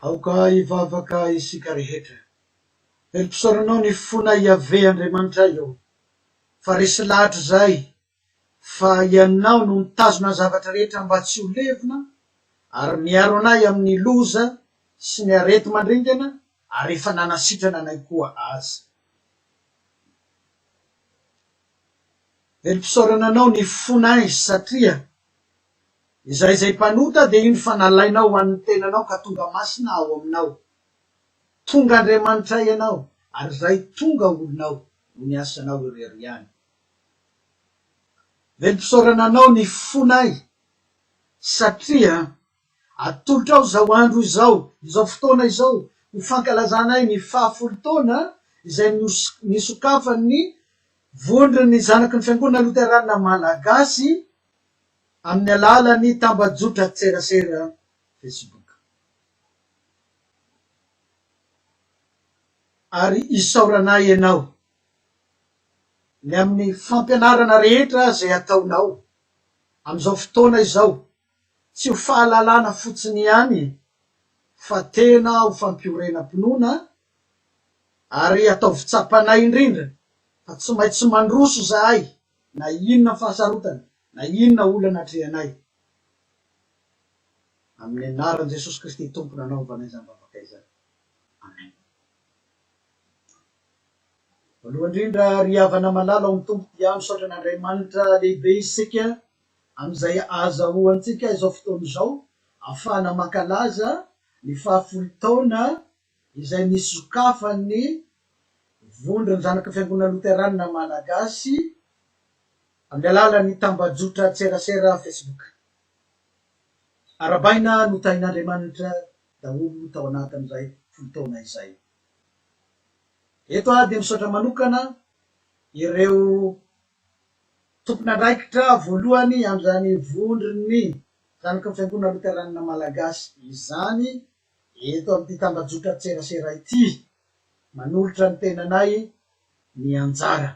Aoka hivavaka isika rehetra. Velom-pisaoranao ny fonay Yaveh Andriamanitray ô, fa resy lahatra izahay fa Ianao no mitazona ny zavatra rehetra mba tsy ho levona ary miaro anay amin'ny loza sy ny areti-mandringana ary efa nanasitrana anay koa aza. Velom-pisaorana Anao ny fonay satria izahay izay mpanota dia iny fa nalainao ho an'ny tenanao ka tonga masina ao aminao. Tonga Andriamanitray Ianao ary izahay tonga olonao noho ny asanao irery ihany. Velom-pisaorana Anao ny fonay satria atolotrao izao andro izao, izao fotoana izao ho fankalazanay ny fahafolo taona izay nisokafan'ny Vondron'ny zanaky ny Fiangonana Loterana Malagasy amin'ny alalan'ny tambajotran-tserasera Facebook. Ary isaoranay ianao ny amin'ny fampianarana rehetra izay ataonao amin'izao fotoana izao, tsy ho fahalalana fotsiny ihany fa tena ho fampiorenam-pinoana ary ataovy tsapanay indrindra fa tsy maintsy mandroso izahay na inona fahasarotana na inona olana atrehanay. Amin'ny anaran'i Jesosy Kristy Tompo nanaovana izany vavaka izany. Amen. Voalohany indrindra ry havana malala ao amin'ny Tompo dia misaotra an'Andriamanitra lehibe isika amin'izay ahazahoantsika izao fotoana izao ahafahana mankalaza ny fahafolo taona izay nisokafan'ny. Vondron'ny Zanaky ny Fiangonana Loterana Malagasy amin'ny alalan'ny tambajotran-tserasera Facebook. Arahabaina notahin'Andriamanitra daholo tao anatin'izay folo taona izay. Eto aho dia misaotra manokana ireo tompon'andraikitra voalohany amin'izany vondron'ny Zanaky ny Fiangonana Loterana Malagasy izany eto amin'ity tambajotran-tserasera ity. Manolotra ny tenanay ny anjara.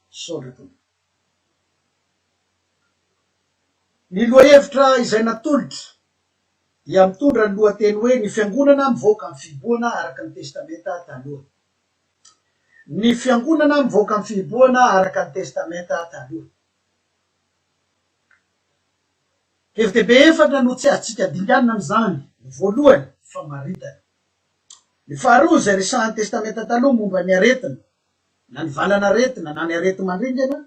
Misaotra tompoko. Ny lohahevitra izay natolotra dia mitondra ny lohateny hoe Ny Fiangonana mivoaka amin'ny fihibohana araka ny Testamenta Taloha. Ny Fiangonana mivoaka amin'ny fihibohana araka ny Testamenta Taloha. Hevi-dehibe efatra no tsy azontsika dinganina amin'izany. Ny voalohany, famaritana. Ny faharoa, izay resahan'ny Testamenta Taloha momba ny aretina, na ny valan'aretina na ny areti-mandringana,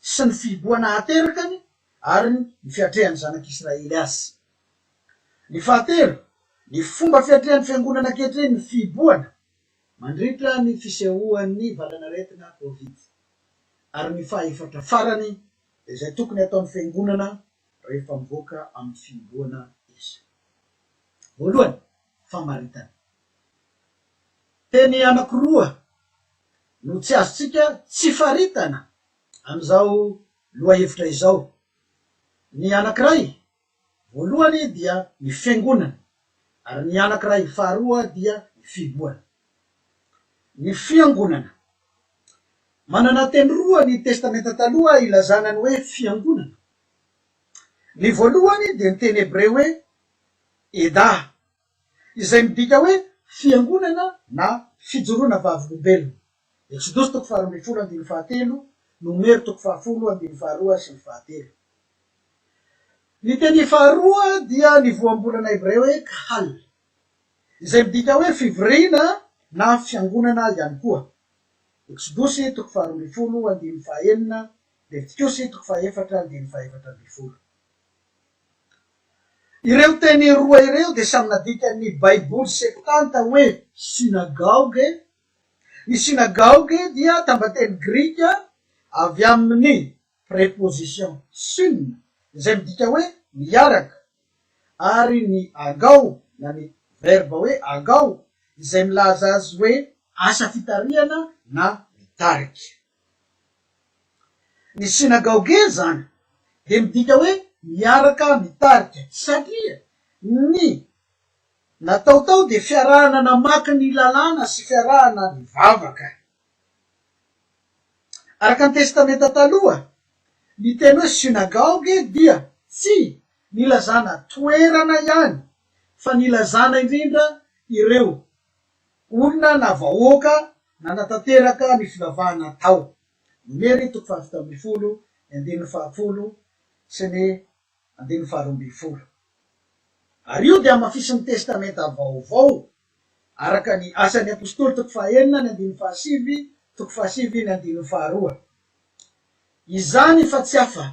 sy ny fihibohana aterakany ary ny fiatrehan'ny zanak'Israely azy. Ny fahatelo, ny fomba fiatrehan'ny Fiangonana ankehitriny ny fihibohana mandritra ny fisehoan'ny valan'aretina Covid. Ary ny fahefatra farany dia izay tokony hataon'ny Fiangonana rehefa mivoaka amin'ny fihibohana izy. Voalohany, famaritana. Teny anankiroa no tsy azontsika tsy faritana amin'izao lohahevitra izao. Ny anankiray voalohany dia ny fiangonana ary ny anankiray faharoa dia ny fihibohana. Ny fiangonana. Manana teny roa ny Testamenta Taloha ilazana ny hoe fiangonana. Ny voalohany dia ny teny hebreo hoe edah, izay midika hoe fiangonana na fijoroana vavolombelona. Eksodosy toko faharoa ambin'ny folo andininy fahatelo, Nomery toko fahafolo andininy faharoa sy ny fahatelo. Ny teny faharoa dia ny voambolana hebreo hoe kahal, izay midika hoe fivoriana na fiangonana ihany koa. Eksodosy toko faharoa ambin'ny folo andininy fahaenina, Levitikosy toko fahefatra andininy fahaefatra ambin'ny folo. Ireo teny roa ireo dia samy nadikan'ny Baiboly Septanta hoe synagaoge. Ny synagaoge dia tambateny grika avy amin'ny preposition syn izay midika hoe miaraka ary ny agao na ny verbe hoe agao izay milaza azy hoe asa fitarihana na mitarika. Ny synagaoge izany dia midika hoe miaraka mitarika satria ny natao tao dia fiarahana namaky ny lalàna sy fiarahana nivavaka. Araka ny Testamenta Taloha, ny teny hoe synagaoge dia tsy nilazana toerana ihany fa nilazana indrindra ireo olona na vahoaka nanatanteraka ny fivavahana tao. Nomery toko faha-17, ny andininy fahafolo sy ny andininy faharoa ambin'ny folo. Ary io dia hamafisin'ny Testamenta Vaovao, araka ny Asan'ny Apostoly toko fahaenina ny andininy fahasivy, toko fahasivy ny andininy faharoa. Izany fa tsy hafa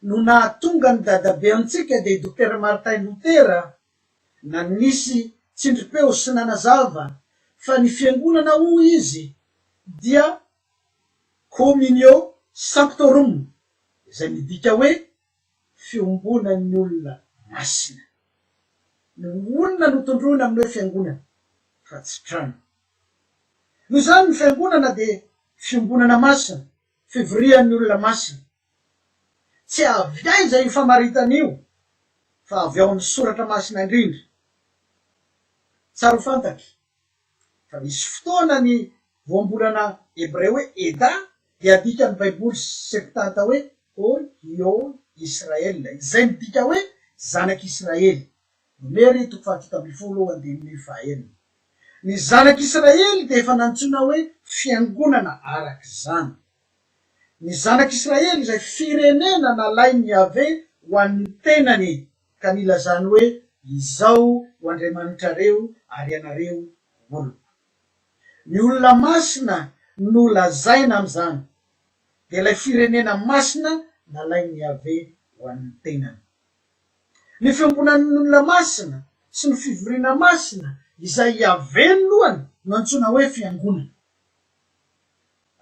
no nahatonga ny dadabe antsika dia i Dokotera Martin Lotera nanisy tsindrim-peo sy nanazava fa ny fiangonana hoy izy dia communio sanctorum izay midika hoe fiombonan'ny olona masina. Ny olona no tondroina amin'ny hoe fiangonana fa tsy trano. Noho izany ny fiangonana dia fiombonana masina, fivorian'ny olona masina. Tsy avy aiza io famaritana io fa avy ao amin'ny soratra masina indrindra. Tsara ho fantatra fa misy fotoana ny voambolana hebreo hoe Edah dia adikan'ny Baiboly Septanta hoe Oio Israel, izay midika hoe Zanak'Israely. Nomery toko faha-17 andininy fahenina. Ny Zanak'Israely dia efa nantsoina hoe fiangonana araka izany. Ny Zanak'Israely izay firenena nalain'i Yaveh ho an'ny tenany ka nilazany hoe, Izaho ho Andriamanitrareo ary ianareo ho oloko. Ny olona masina no lazaina amin'izany, dia ilay firenena masina nalain'i Yaveh ho an'ny tenany. Ny fiombonan'ny olona masina sy ny fivoriana masina izay Yaveh no lohany no antsoina hoe fiangonana.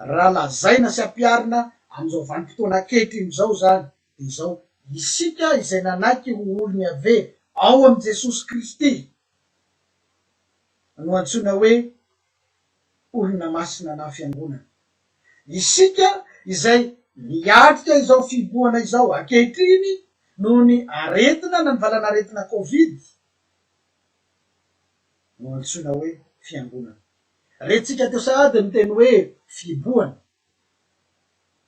Raha lazaina sy ampiharina amin'izao vanim-potoana ankehitriny izao izany dia izao, isika izay nanaiky ho olon'i Yaveh ao amin'i Jesosy Kristy no antsoina hoe olona masina na fiangonana. Isika izay miatrika izao fihibohana izao ankehitriny noho ny aretina na ny valan'aretina covid no antsoina hoe fiangonana. Rentsika teo sahady ny teny hoe fihibohana.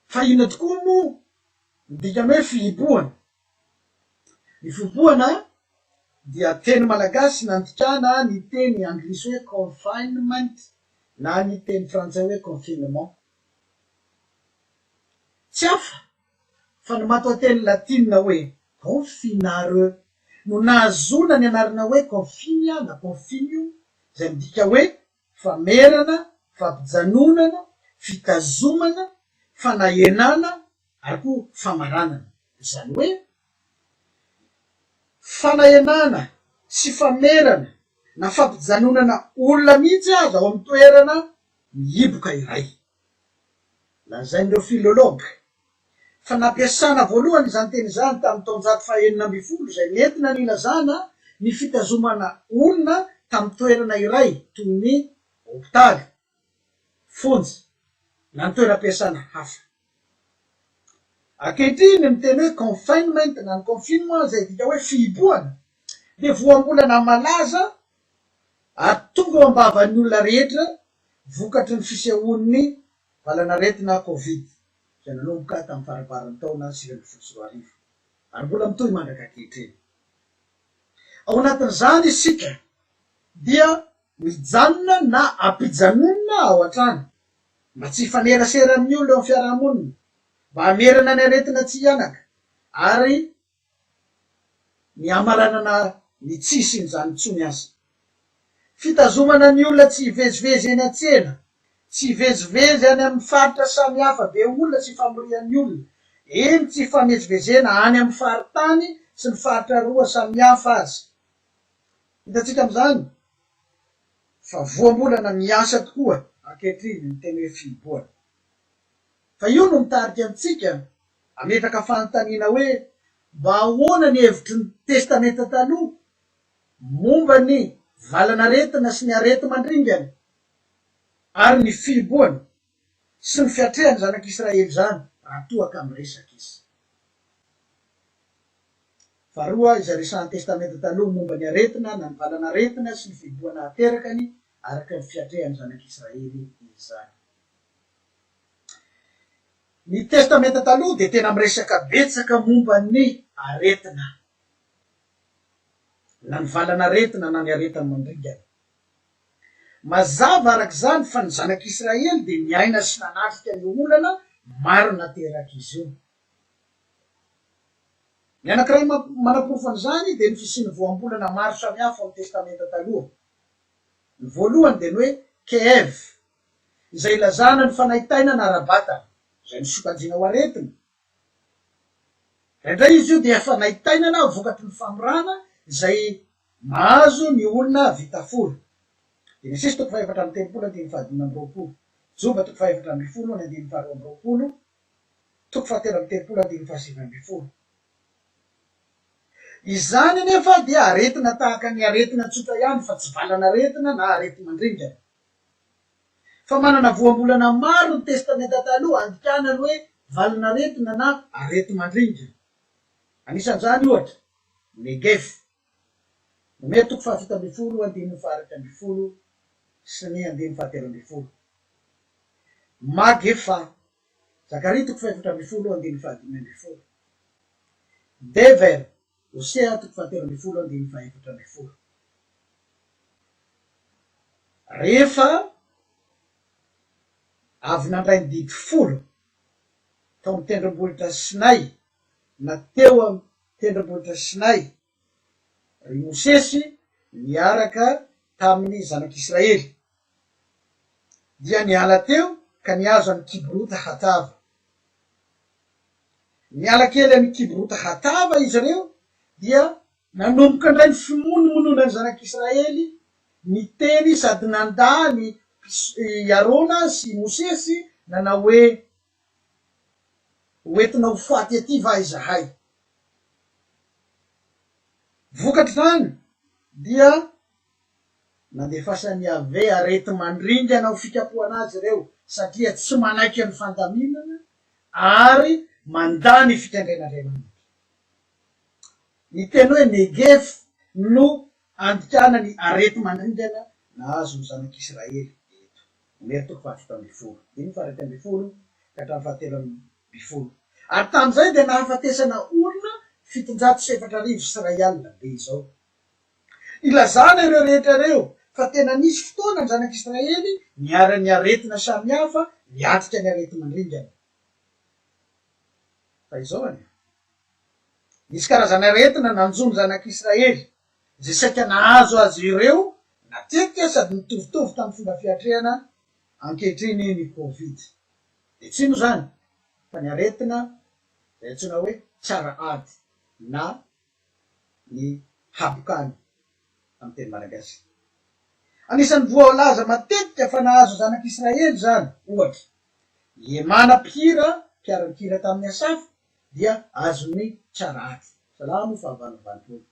Fa inona tokoa moa ny dikan'ny hoe fihibohana? Ny fihibohana dia teny malagasy nandikana ny teny anglisy hoe confinement na ny teny frantsay hoe confinement. Tsy hafa fa ny matoanteny latinina hoe confinare no nahazoana ny anarana hoe confinia na confinium izay midika hoe famerana, fampijanonana, fitazomana, fanahenana ary koa famaranana. Izany hoe fanahenana sy famerana na fampijanonana olona mihitsy aza ao amin'ny toerana mihiboka iray. Lazain'ireo filôlôga fa nampiasana voalohany izany teny izany tamin'ny taonjato fahenina ambin'ny folo izay nentina nilazana ny fitazomana olona tamin'ny toerana iray toy ny hopitaly, fonja na ny toeram-piasana hafa. Ankehitriny ny teny hoe confinement na ny confinement izay adika hoe fihibohana dia voambolana malaza ary tonga ao am-bavan'ny olona rehetra vokatry ny fisehoan'ny valanaretina Covid izay nanomboka tamin'ny faramparan'ny taona 2019 ary mbola mitohy mandraka ankehitriny. Ao anatin'izany isika dia mijanona na ampijanonina ao an-trano mba tsy hifanerasera amin'ny olona eo amin'ny fiarahamonina, mba hamerana ny aretina tsy hihanaka ary ny hamaranana ny tsy hisian'izany intsony aza. Fitazomana ny olona tsy hivezivezy eny an-tsena, tsy hivezivezy any amin'ny faritra samihafa be olona sy ifamorian'ny olona, eny tsy hifamezivezena any amin'ny faritany sy ny faritra roa samihafa aza. Hitantsika amin'izany fa voambolana miasa tokoa ankehitriny ny teny hoe fihibohana. Fa io no mitarika antsika hametraka fanontaniana hoe, mba ahoana ny hevitry ny Testamenta Taloha momba ny valan'aretina sy ny areti-mandringana ary ny fihibohana sy ny fiatrehan'ny zanak'Israely izany raha toa ka miresaka izy? Faharoa, izay resahan'ny Testamenta Taloha momba ny aretina na ny valan'aretina sy ny fihibohana aterakany araka ny fiatrehan'ny zanak'Israely izany. Ny Testamenta Taloha dia tena miresaka betsaka momba ny aretina, na ny valan'aretina na ny areta-mandringana. Mazava araka izany fa ny zanak'Israely dia niaina sy nanatrika ny olana maro naterak'izy io. Ny anankiray manaporofo an'izany dia ny fisian'ny voambolana maro samihafa ao amin'ny Testamenta Taloha. Ny voalohany dia ny hoe ke'ev, izay ilazana ny fanaintainana ara-batana, izay nosokajiana ho aretina. Indraindray izy io dia fanaintainana vokatry ny famorana izay mahazo ny olona vita fora. Genesisy toko faha-34 andininy faha-25, Joba toko faha-14 ny andininy faha-22, toko faha-33 andininy faha-19. Izany anefa dia aretina tahaka ny aretina tsotra ihany fa tsy valan'aretina na areti-mandringana. Fa manana voambolana maro ny Testamenta Taloha andikana ny hoe valin'aretina na areti-mandringana. Anisan'izany ohatra, Negev. Nomery toko faha-17 andininy faha-11 sy ny andininy faha-13. Magefa. Zakaria toko faha-14 andininy faha-15. Dever. Hosea toko faha-13 andininy faha-14. Rehefa avy nandray ny didy folo tao amin'ny tendrombohitra Sinay na teo amin'ny tendrombohitra Sinay ry Mosesy niaraka tamin'ny zanak'Israely, dia niala teo ka nihazo an'i Kibrota-hatava. Niala kely an'i Kibrota-hatava izy ireo dia Nanomboka indray ny fimonomononan'ny zanak'Israely niteny sady nandà ny i Arona sy i Mosesy nanao hoe, Ho entina ho faty aty va izahay? Vokatr'izany dia nandefasan'i Yaveh areti-mandringana ho fikapohana azy ireo, satria tsy manaiky ny fandaminana ary mandà ny fitendren'Andriamanitra. Ny teny hoe Negev no andikana ny areti-mandringana nahazo ny zanak'Israely eto. Nomery toko faha-17, andininy faha-11 ka hatramin'ny faha-13. Ary tamin'izay dia nahafatesana olona 4007 be izao. Ilazana ireo rehetra ireo fa tena nisy fotoana ny zanak'Israely niharan'ny aretina samihafa niatrika ny areti-mandringana. Fa izao anefa, nisy karazana aretina nanjo ny zanak'Israely izay saika nahazo azy ireo matetika sady nitovitovy tamin'ny fomba fiatrehana ankehitriny ny Covid. Dia tsy inona izany fa ny aretina izay antsoina hoe tsara ady na ny habokany amin'ny teny malagasy. Anisan'ny voalaza matetika fa nahazo zanak'Israely izany, ohatra, i Hemana mpihira mpiara-mihira tamin'i Asafa dia azon'ny tsara ady, Salamo fahavalo amby 80.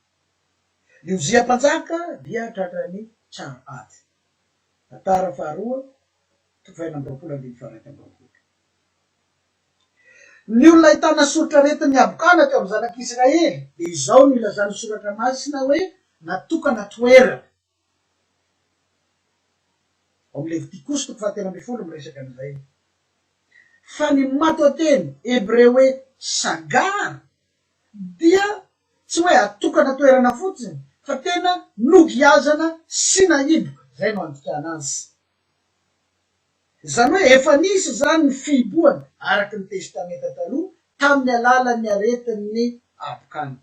I Ozia mpanjaka dia tratran'ny tsara ady, Tantara faharoa toko fahenina amby 20 andininy faha-21. Ny olona ahitana soritr'aretin'ny habokana teo amin'ny zanak'Israely dia izao no ilazan'ny Soratra Masina hoe natokana toerana. Ao amin'ny Levitikosy toko fahatelo ambin'ny folo miresaka an'izay. Fa ny matoanteny hebreo hoe sagar dia tsy hoe atokana toerana fotsiny fa tena nogiazana sy nahiboka, izay no andikana azy. Izany hoe efa nisy izany ny fihibohana araka ny Testamenta Taloha tamin'ny alalan'ny aretin'ny habokana.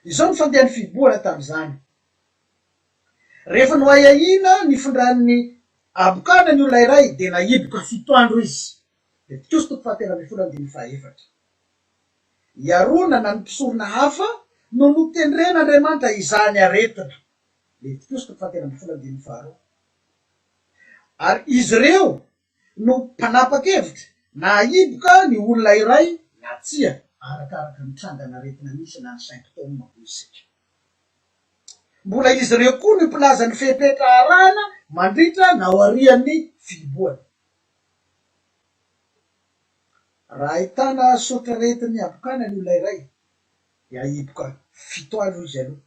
Izao no fandehan'ny fihibohana tamin'izany. Rehefa noahiahiana nifindran'ny habokana ny olona iray dia nahiboka fito andro izy. Levitikosy toko fahatelo ambin'ny folo andininy fahaefatra. I Arona na ny mpisorona hafa no notendren'Andriamanitra hizaha ny aretina. Levitikosy toko fahatelo ambin'ny folo andininy faharoa. Ary izy ireo no mpanapa-kevitra na hahiboka ny olona iray na tsia, arakaraka ny trangan'aretina misy na ny symptômes hoy isika. Mbola izy ireo koa no mpilaza ny fepetra arahana mandritra na aorian'ny fihibohana. Raha ahitana soritr'aretin'ny habokana ny olona iray dia hahiboka fito andro izy aloha.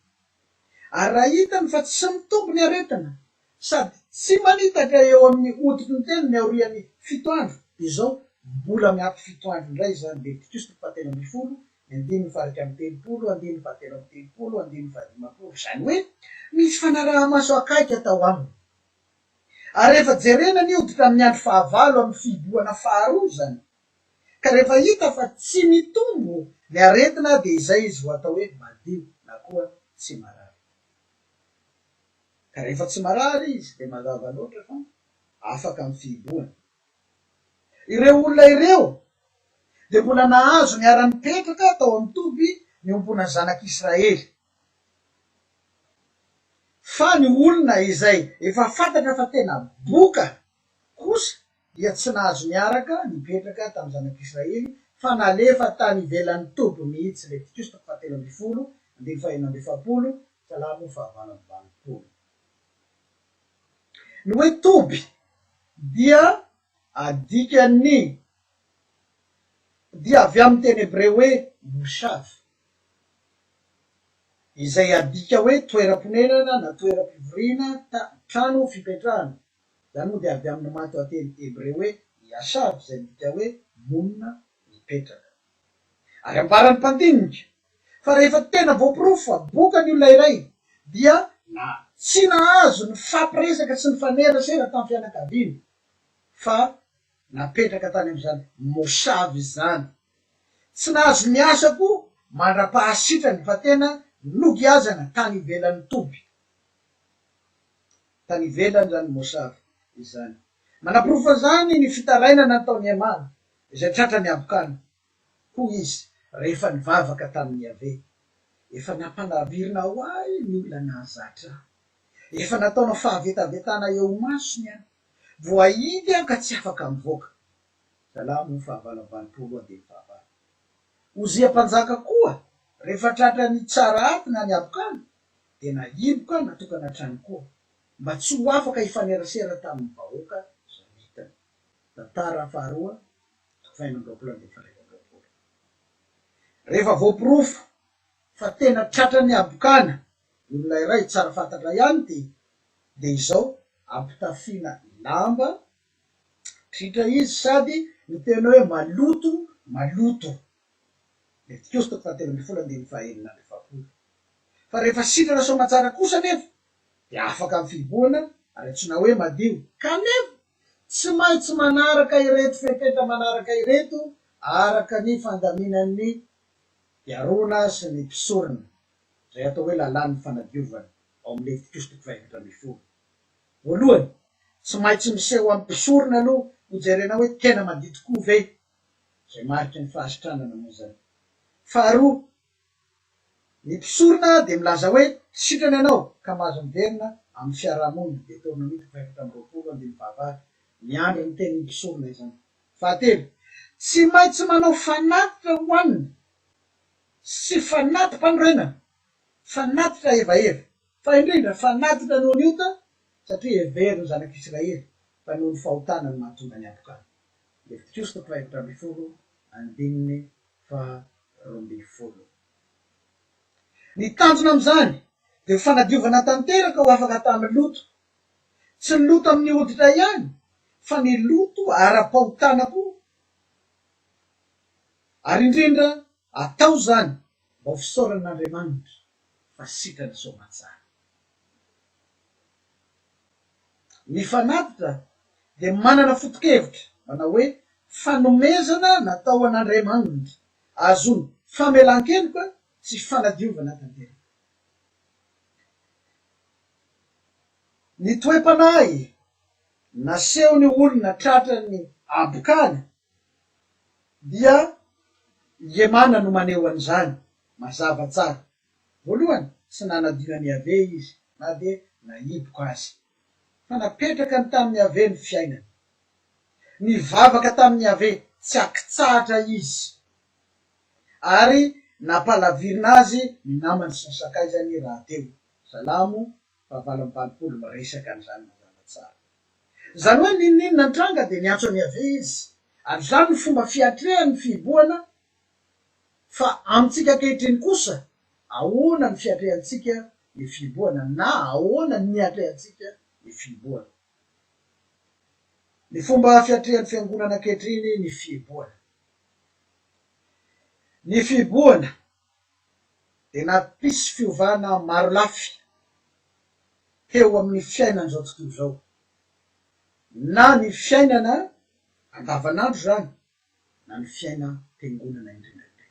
Ary raha hitany fa tsy mitombo ny aretina sady tsy manitatra eo amin'ny hoditry ny tenany aorian'ny fito andro, dia izao mbola miampy fito andro indray izany, Levitikosy toko fahatelo ambin'ny folo, ny andininy faha-31, andininy fahatelo amby telopolo, andininy fahadimampolo, izany hoe misy fanaraha-maso akaiky atao aminy. Ary rehefa jerena ny hoditra amin'ny andro fahavalo amin'ny fihibohana faharoa izany, ka rehefa hita fa tsy mitombo ny aretina dia izay izy vao atao hoe madio na koa tsy marary. Ka rehefa tsy marary izy dia mazava loatra fa afaka amin'ny fihibohana. Ireo olona ireo dia mbola nahazo niara-nipetraka tao amin'ny toby niombonan'ny zanak'Israely. Fa ny olona izay efa fantatra fa tena boka kosa dia tsy nahazo niaraka nipetraka tamin'ny zanak'Israely fa nalefa tany ivelan'ny toby mihitsy, Levitikosy toko fahatelo ambin'ny folo, andininy fahenina amby efapolo, Salamo fahavalo amby 80. Ny hoe toby dia adikan'ny dia avy amin'ny teny hebreo hoe moshav, izay adika hoe toeram-ponenana na toeram-pivoriana, trano fipetrahana. Izany moa dia avy amin'ny matoanteny hebreo hoe yashav izay midika hoe monina, mipetraka. Ary ambaran'ny mpandinika fa rehefa tena voaporofo fa boka ny olona iray dia na tsy nahazo nifampiresaka sy nifanerasera tamin'ny fianakaviany fa napetraka tany amin'izany mosavy izany. Tsy nahazo niasa koa mandra-pahasitrany fa tena nogiazana tany ivelan'ny toby. Tany ivelany izany mosavy izany. Manaporofo an'izany ny fitarainana nataon'i Hemana izay tratran'ny habokana. Hoy izy rehefa nivavaka tamin'i Yaveh, Efa nampanavirina ho ahy ny olona nahazatra ahy. Efa nataonao fahavetavetana eo imasony aho. Voahidy aho ka tsy afaka mivoaka. Salamo fahavalo amby valopolo andininy fahavalo. Ozia mpanjaka koa, rehefa tratran'ny tsarahady na ny habokana, dia nahiboka natokana hatrany koa, mba tsy ho afaka hifanerasera tamin'ny vahoaka izay hitany. Tantara faharoa, toko fahenina amby roapolo andininy faha iraika amby roapolo. Rehefa voaporofo fa tena tratran'ny habokana ny olona iray, tsara fantatra ihany dia dia izao, ampitafiana lamba tritra izy sady miteny hoe maloto, maloto. Levitikosy toko fahatelo ambin'ny folo andininy faha enina amby efapolo. Fa rehefa sitrana soamatsara kosa anefa dia afaka amin'ny fihibohana ary antsoina hoe madio. Kanefa tsy maintsy manaraka ireto fepetra manaraka ireto araka ny fandaminan'ny mpiarona sy ny mpisorona, izay atao hoe lalàn'ny fanadiovana ao amin'ny Levitikosy toko faha efatra ambin'ny folo. Voalohany, tsy maintsy miseho amin'ny mpisorona aloha hojerena hoe tena madio tokoa ve izay mariky ny fahasitranana moa izany. Faharoa, ny mpisorona dia milaza hoe sitrana ianao ka mahazo miverina amin'ny fiarahamonina, Deoteronomia toko fahaefatra amby roapolo andininy fahavalo, miandry ny tenin'ny mpisorona izany. Fahatelo, tsy maintsy manao fanatitra hohanina sy fanati-panorenana, fanatitra hevaheva, fa indrindra fanatitra noho ny ota, satria heverin'ny zanak'Israely fa noho ny fahotana no mahatonga ny habokana. Levitikosy toko fahaefatra ambin'ny folo andininy faharoa ambin'ny folo. Ny tanjona amin'izany dia ho fanadiovana tanteraka ho afaka tamin'ny loto. Tsy ny loto amin'ny hoditra ihany fa ny loto ara-pahotana koa. Ary indrindra atao izany mba ho fisaorana an'Andriamanitra fa sitrany soamantsara. Ny fanatitra dia manana foto-kevitra manao hoe fanomezana natao an'Andriamanitra ahazoana famelan-keloka sy fanadiovana tanteraka. Ny toe-panahy nasehon'ny olona tratran'ny habokana dia Yemana no maneho an'izany mazava tsara. Voalohany, tsy nanadino an'i Yaveh izy na dia nahiboka aza. Fa napetrakany tamin'i Yaveh ny fiainany. Nivavaka tamin'i Yaveh tsy ankitsahatra izy, ary nampalavirina azy ny namany sy ny sakaizany rahateo. Salamo fahavalo amby valopolo miresaka an'izany mazava tsara. Izany hoe n'inon'inona nitranga dia niantso an'i Yaveh izy, ary izany no fomba fiatrehany ny fihibohana Fa amintsika ankehitriny kosa, ahoana ny fiatrehantsika ny fihibohana na ahoana ny niatrehantsika ny fihibohana? Ny fomba fiatrehan'ny Fiangonana ankehitriny ny fihibohana. Ny fihibohana dia nampisy fiovana marolafy teo amin'ny fiainan'izao tontolo izao, na ny fiainana andavanandro izany na ny fiainam-piangonana indrindra indrindra.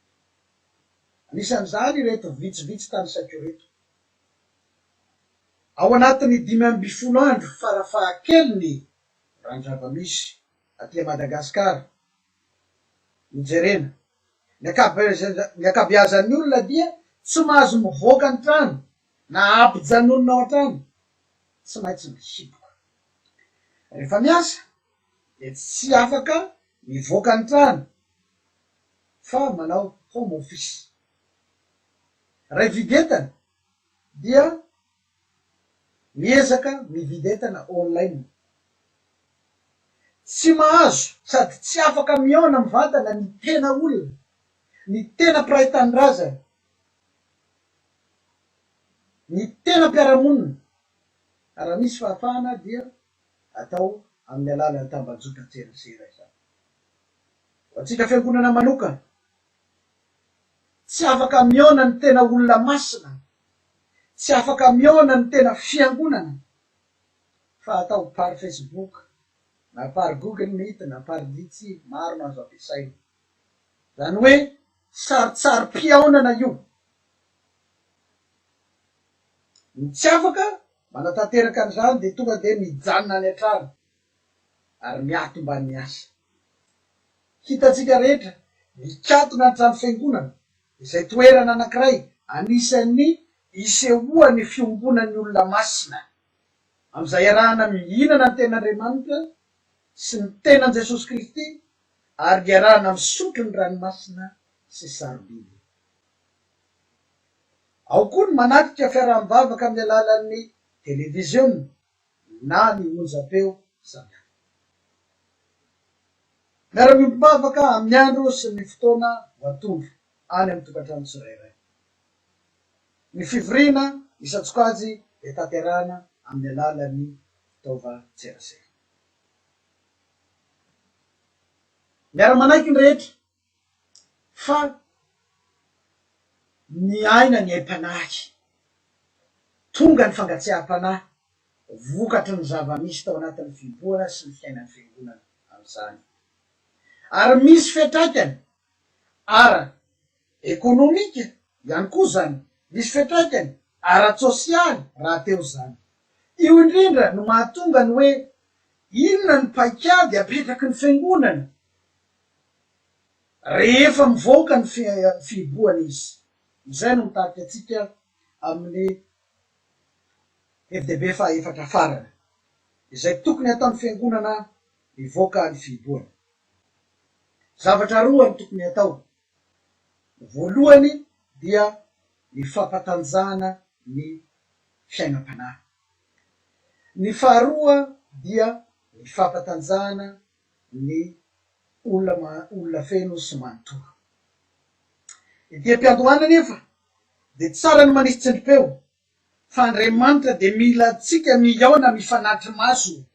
Anisan'izany ireto vitsivitsy tanisaiko ireto. Ao anatin'ny 15 andro farafahakeliny raha ny zava-misy aty Madagasikara no jerena, ny ny ankabeazan'ny olona dia tsy mahazo mivoaka ny trano na ampijanonina ao an-trano, tsy maintsy mihiboka. Rehefa miasa dia tsy afaka mivoaka ny trano fa manao home office. Raha hividy entana dia miezaka mividy entana online. Tsy mahazo sady tsy afaka mihaona mivantana ny tena olona, ny tena mpiray tanindrazana, ny tena mpiara-monina. Raha misy fahafahana dia atao amin'ny alalan'ny tambajotran-tserasera izany. Ho antsika fiangonana manokana, tsy afaka mihaona ny tena olona masina, tsy afaka mihaona ny tena fiangonana fa atao par Facebook na par Google Meet na par Jitsi, maro no azo ampiasaina. Izany hoe sarintsarim-pihaonana io. Ny tsy afaka manatanteraka an'izany dia tonga dia mijanona any an-trano ary miato mba ny asa. Hitantsika rehetra, mikatona ny trano fiangonana, izay toerana anankiray anisan'ny isehoan'ny fiombonan'ny olona masina, amin'izay iarahana mihinana ny Tenin'Andriamanitra. sy ny tenan'i Jesosy Kristy ary iarahana misotro ny ranomasina sy sarobidy. Ao koa ny manatrika fiaraha-mivavaka amin'ny alalan'ny televiziona na ny onjam-peo samihafa. Miara-miombom-bavaka amin'ny andro sy ny fotoana voatondro any amin'ny tokantrano tsirairay. Ny fivoriana isan-tsokajy dia tanterahana amin'ny alalan'ny fitaovan-tserasera. Miara-manaiky ny rehetra fa miaina ny aim-panahy. Tonga ny fangatsiaham-panahy vokatry ny zava-misy tao anatin'ny fihibohana sy ny fiainan'ny Fiangonana amin'izany. Ary misy fiantraikany ara-ekonomika ihany koa izany, misy fiantraikany ara-tsosialy rahateo izany. Io indrindra no mahatonga ny hoe inona ny paikady apetraky ny Fiangonana rehefa mivoaka ny fihibohana izy. Izay no mitarika antsika amin'ny hevi-dehibe fahaefatra farany, izay tokony hataon'ny Fiangonana mivoaka ny fihibohana. Zavatra roa no tokony hatao. Ny voalohany dia ny fampatanjahana ny fiainam-panahy. Ny faharoa dia ny fampatanjahana ny olona olona feno sy manontolo. Ety am-piandohana anefa dia tsara ny manisy tsindrim-peo fa Andriamanitra dia mila antsika mihaona mifanatri-maso,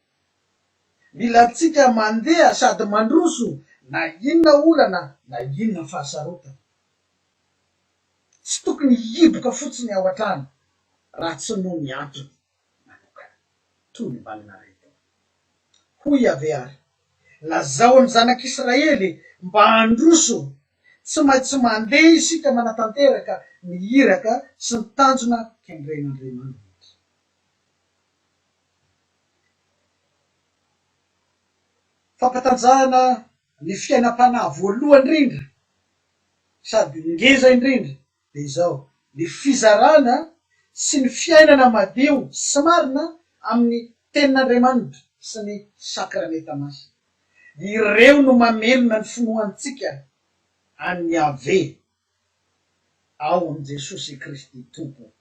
mila antsika mandeha sady mandroso na inona olana na inona fahasarotana. Tsy tokony hihiboka fotsiny ao an-trano raha tsy noho ny antony manokana, toy ny valanaretina. Hoy Yaveh ary, Lazao amin'ny zanak'Israely mba handroso, tsy maintsy mandeha isika manatanteraka ny iraka sy ny tanjona kendren'Andriamanitra. Fampatanjahana ny fiainam-panahy voalohany indrindra sady ngeza indrindra dia izao, ny fizarana sy ny fiainana madio sy marina amin'ny Tenin'Andriamanitra sy ny Sakramenta Masina. Ireo no mamelona ny finoantsika an'i Yaveh ao amin'i Jesosy Kristy Tompo.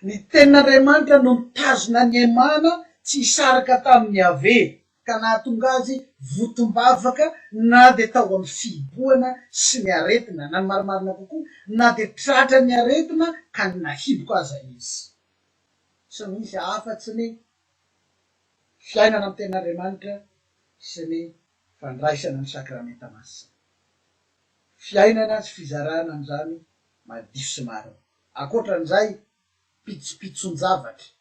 Ny Tenin'Andriamanitra no nitazona an'i Hemana tsy hisaraka tamin'i Yaveh ka nahatonga azy votom-bavaka na dia tao amin'ny fihibohana sy ny aretina, na ny marimarina kokoa, na dia tratran'ny aretina ka nahiboka aza izy. Tsy misy afa-tsy ny fiainana amin'ny Tenin'Andriamanitra sy ny fandraisana ny Sakramenta Masina. Fiainana sy fizarana an'izany madio sy marina. Ankoatran'izay, pitsopitson-javatra.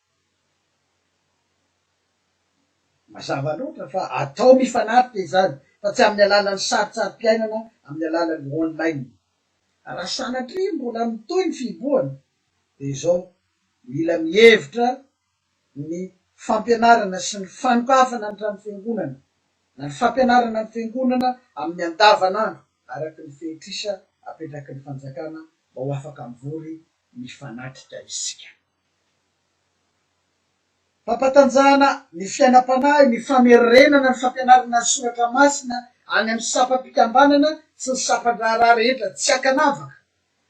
Mazava loatra fa atao mifanatrika izany fa tsy amin'ny alalan'ny sarintsarim-piainana amin'ny alalan'ny online. Raha sanatria mbola mitohy ny fihibohana dia izao, mila mihevitra ny fampianarana sy ny fanokafana ny trano fiangonana na ny fampianarana ny fiangonana amin'ny andavanandro araka ny fehitrisa apetraky ny fanjakana mba ho afaka mivory mifanatrika isika. Fampatanjahana ny fiainam-panahy, ny famerenana ny fampianarana ny soratra masina any amin'ny sampam-pikambanana sy ny sampan-draharaha rehetra tsy ankanavaka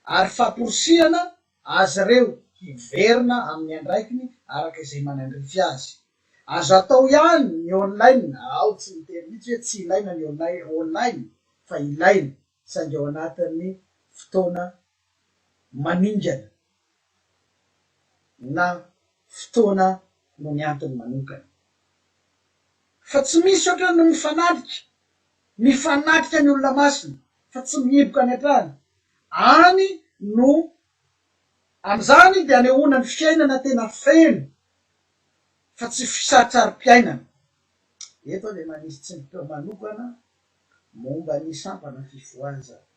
ary famporisihana azy ireo hiverina amin'ny andraikiny araka izay manandrify azy. Azo atao ihany ny online, aho tsy miteny mihitsy hoe tsy ilaina ny online fa ilaina saingy ao anatin'ny fotoana maningana. na fotoana noho ny antony manokana. Fa tsy misy ohatran'ny mifanatrika, mifanatrika ny olona masina fa tsy mihiboka any an-trano. Any no, amin'izany dia anehoana ny fiainana tena feno fa tsy fisarintsarim-piainana. Eto aho dia manisy tsindrim-peo manokana momba ny sampana fifohazana.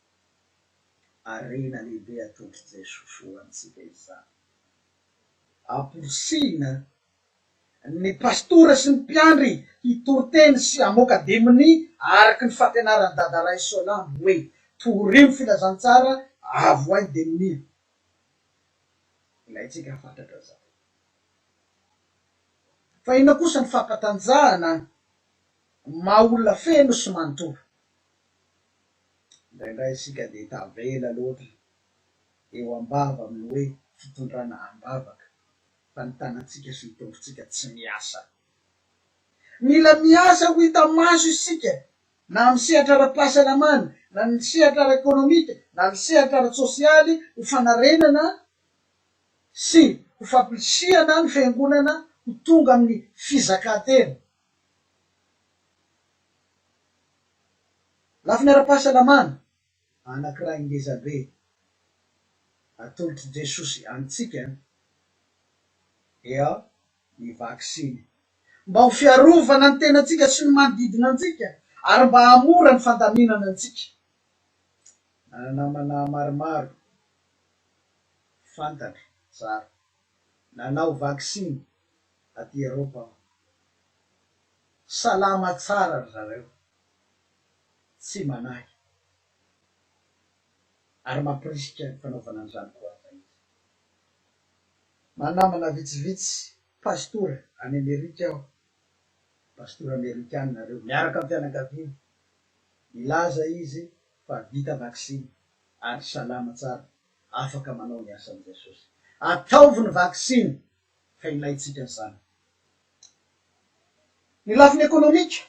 Harena lehibe atolotr'i Jesosy ho antsika izany. Amporisihina ny pastora sy ny mpiandry hitory teny sy hamoaka demonia araka ny fampianaran'i Dadaray Solambo hoe, Torio ny filazantsara, avoahy ny demonia. Ilaintsika fatratra izany. Fa inona kosa ny fampatanjahana? maha olona feno sy manontolo. Indraindray isika dia tavela loatra eo am-bava amin'ny hoe fitondrana am-bavaka fa ny tanantsika sy ny tongotsika tsy miasa. Mila miasa ho hita maso isika na amin'ny sehatra ara-pahasalamana, na ny sehatra ara-ekonomika, na ny sehatra ara-tsosialy ho fanarenana sy ho fampirisihana ny fiangonana ho tonga amin'ny fizakan-tena. Lafiny ara-pahasalamana, anankiray ngezabe atolotr'i Jesosy antsika dia ny vaksiny. Mba ho fiarovana ny tenantsika sy ny manodidina antsika ary mba hahamora ny fandaminana antsika. Nanana namana maromaro fantatro tsara nanao vaksiny aty Eropa aho. Salama tsara ry zareo, tsy manahy ary mampirisika ny fanaovana an'izany koa aza izy. Manamana vitsivitsy pastora any Amerika aho, pastora amerikana ireo, miaraka amin'ny fianakaviany. Nilaza izy fa vita vaksiny ary salama tsara, afaka manao ny asan'i Jesosy. Ataovy ny vaksiny fa ilaintsika izany. Ny lafiny ekonomika,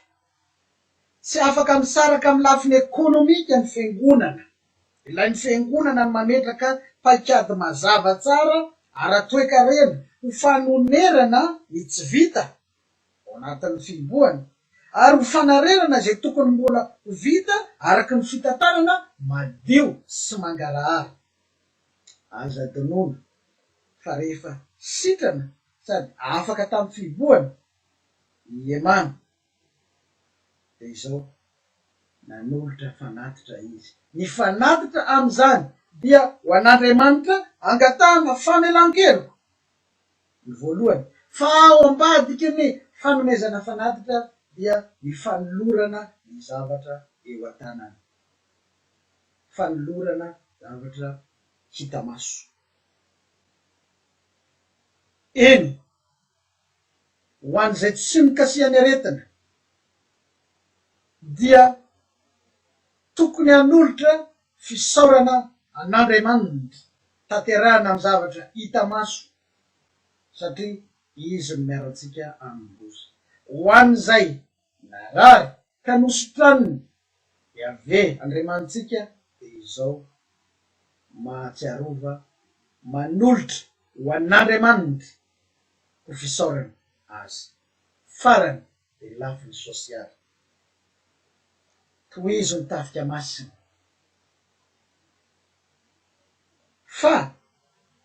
Tsy afaka misaraka amin'ny lafiny ekonomika ny fiangonana. Ilain'ny fiangonana ny mametraka paikady mazava tsara ara-toekarena ho fanonerana ny tsy vita ao anatin'ny fihibohana ary ho fanarenana izay tokony mbola ho vita araka ny fitantanana madio sy mangarahara. Aza adinoina fa rehefa sitrana sady afaka tamin'ny fihibohana i Yemana dia izao, nanolotra fanatitra izy. Ny fanatitra amin'izany dia ho an'Andriamanitra angatahana famelan-keloka, ny voalohany, fa ao ambadiky ny fanomezana fanatitra dia ny fanolorana ny zavatra eo an-tanana, fanolorana zavatra hita maso. Eny, ho an'izay tsy nokasihan'ny aretina dia tokony hanolotra fisaorana an'Andriamanitra tanterahina amin'ny zavatra hita maso satria Izy no miaro antsika amin'ny loza. Ho an'izay narary ka nositraniny Yaveh Andriamanitsika dia izao, mahatsiarova manolotra ho an'Andriamanitra ho fisaorana azy. Farany dia lafiny sosialy. Tohizo ny tafika masina. Fa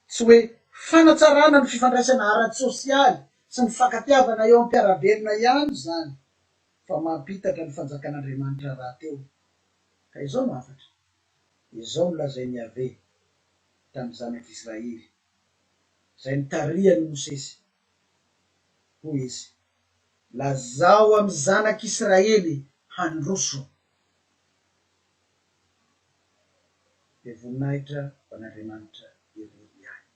tsy hoe fanatsarana ny fifandraisana ara-tsosialy sy ny fankatiavana eo amin'ny mpiara-belona ihany izany fa mampitatra ny fanjakan'Andriamanitra rahateo. Ka izao no hafatra, Izao no lazain'i Yaveh tamin'ny zanak'Israely, izay notarihan'i Mosesy, hoy izy, Lazao amin'ny zanak'Israely handroso. Dia voninahitra ho an'Andriamanitra irery ihany.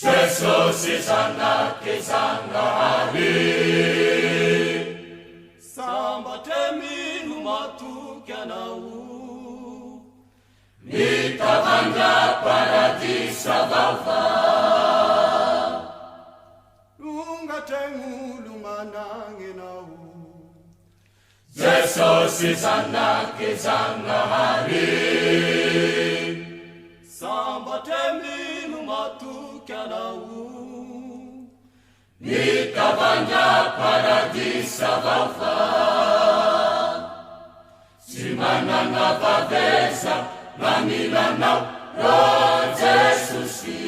Jesosy Zanak'i Zagnahary. Sambatra mino matoky Anao. Mitavandra paradisa vaovao. Tonga hatraign'olo managnenao. Jesosy Zanak'i Zagnahary. Sambatra mino matoky Anao. Mitavandra paradisa vaovao. Tsy manana vavesa gn'anilanao, rô Jesosy.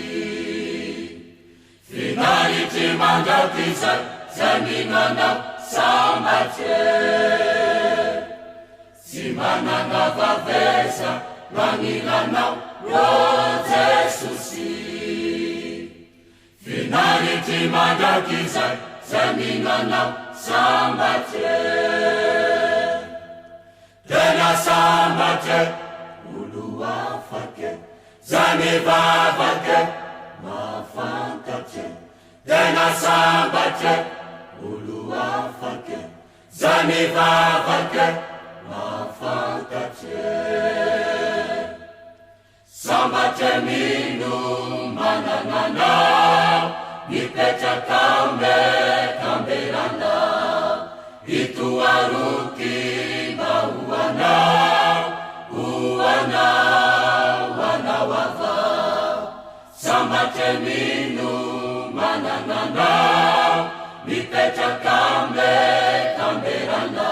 Finaritry mandrakizay zay mino anao sambatse. Tsy manana vavesa gn'anilanao, rô Jesosy. Finaritry. Maharitry mandrakizay zay mino anao sambatse Tena sambatse olo afake zay mivavake mahafantatse Tena sambatse olo afake zay mivavake mahafantatse Sambatra mino manana anao mipetraka ambekamberana ito aroky mba ho anao ho anao ho anao avao Sambatra mino manana anao mipetraka ambekamberana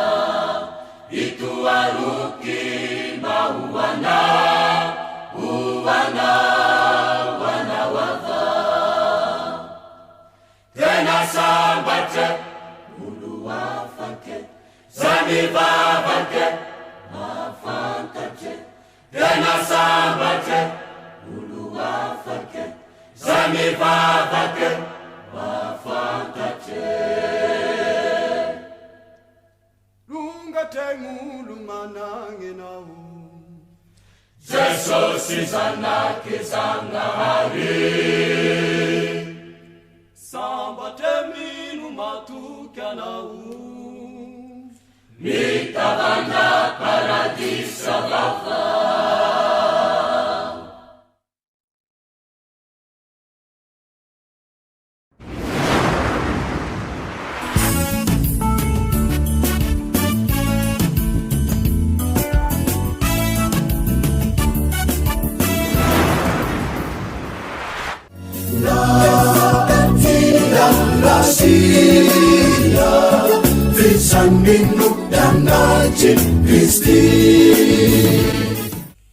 Ito aroky mba ho anao, ho anao, ho anao avao. Tena sambatse olo afake, zay mivavake mahafantatse. Tena sambatse olo afake, zay mivavake mahafantatse. Jesosy Zanak'i Zagnahary. Sambatra mino matoky anao. Mitavandra paradisa vaovao.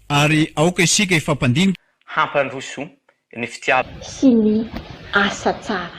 Ary aoka isika hifampandinika. Hampandroso ny fitiavana. Sy ny asa tsara.